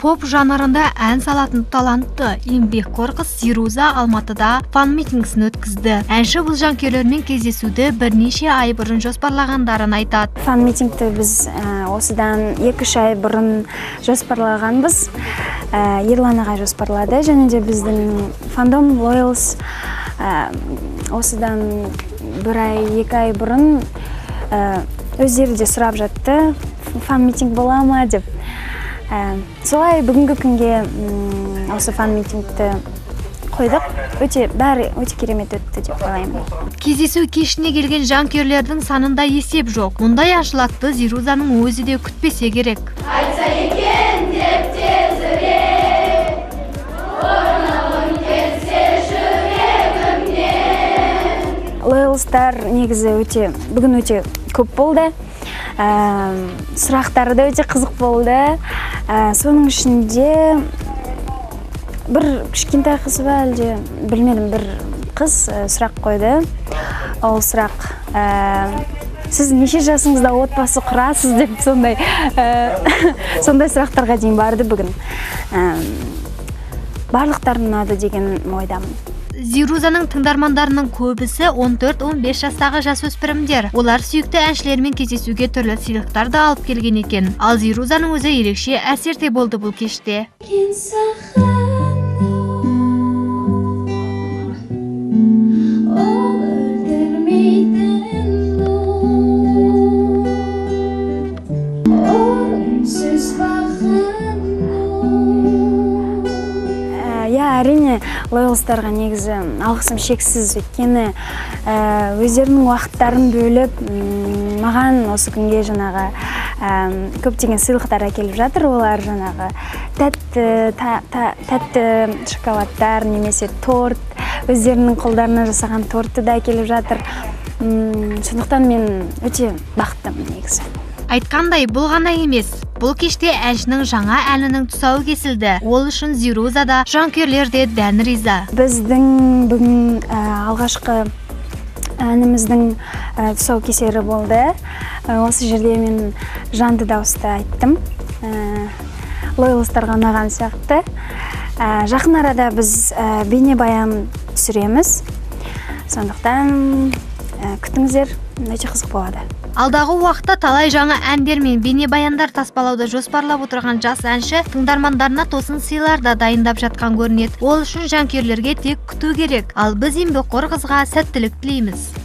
Поп жанрында ән салатын талантты еңбекқор қыз Зируза Алматыда фан-митингісін өткізді. Әнші бұл жанкүйерлермен кездесуді бірнеше ай бұрын жоспарлағандарын айтады. Фан-митингті біз осыдан 2-3 ай бұрын жоспарлағанбыз. Ерлан ағай жоспарлады, және де біздің фандом Loyals осыдан 1 ай, 2 ай бұрын өздері де сұрап жатты, фан-митинг бола ма деп. Солай бүгінгі күнге осы фан-митингті қойдық. Бәрі өте керемет өтті деп ойлаймын. Кездесу кешіне келген жанкүйерлердің санында есеп жоқ. Мұндай аншлагты Зирузаның өзі де күтпесе керек. Айтса екен деп тезірек, орнығым келсе жүрегімнен. Лоялстар негізі бүгін өте көп болды. Сұрақтары да өте қызық болды. Соның ішінде бір кішкентай қыз ба, әлде білмедім, бір қыз сұрақ қойды. Ол сұрақ, сіз неше жасыңызда отбасы құрасыз деп сондай сұрақтарға дейін барды бүгін. Барлықтары ұнады деген ойдамын. Зирузаның тыңдармандарының көбісі 14-15 жастағы жасөспірімдер. Олар сүйікті әншілермен кездесуге түрлі сыйлықтар да алып келген екен. Ал Зирузаның өзі ерекше әсерде болды бұл кеште. Әрине, лоялстарға негізі алғысым шексіз, өйткені өздерінің уақыттарын бөліп, маған осы күнге жаңағы көптеген сыйлықтар әкеліп жатыр. Олар жаңағы тәтті шоколадтар немесе торт, өздерінің қолдарына жасаған тортты да әкеліп жатыр. Сондықтан мен өте бақыттымын негізі. Айтқандай, бұл ғана емес. Бұл кеште әншінің жаңа әнінің тұсауы кесілді. Ол үшін Зируза да, жанкүйерлер де дән риза. Біздің бүгін алғашқы әніміздің тұсау кесері болды. Осы жерде мен жанды дауыста айттым. Лоялстарға ұнаған сияқты. Жақын арада біз бейнебаян түсіреміз. Сондықтан күтіңіздер, өте қызық болады. Алдағы уақытта талай жаңа әндер мен бейнебаяндар таспалауды жоспарлап отырған жас әнші тыңдармандарына тосын сыйлар да дайындап жатқан көрінеді. Ол үшін жанкүйерлерге тек күту керек. Ал біз еңбекқор қызға сәттілік тілейміз.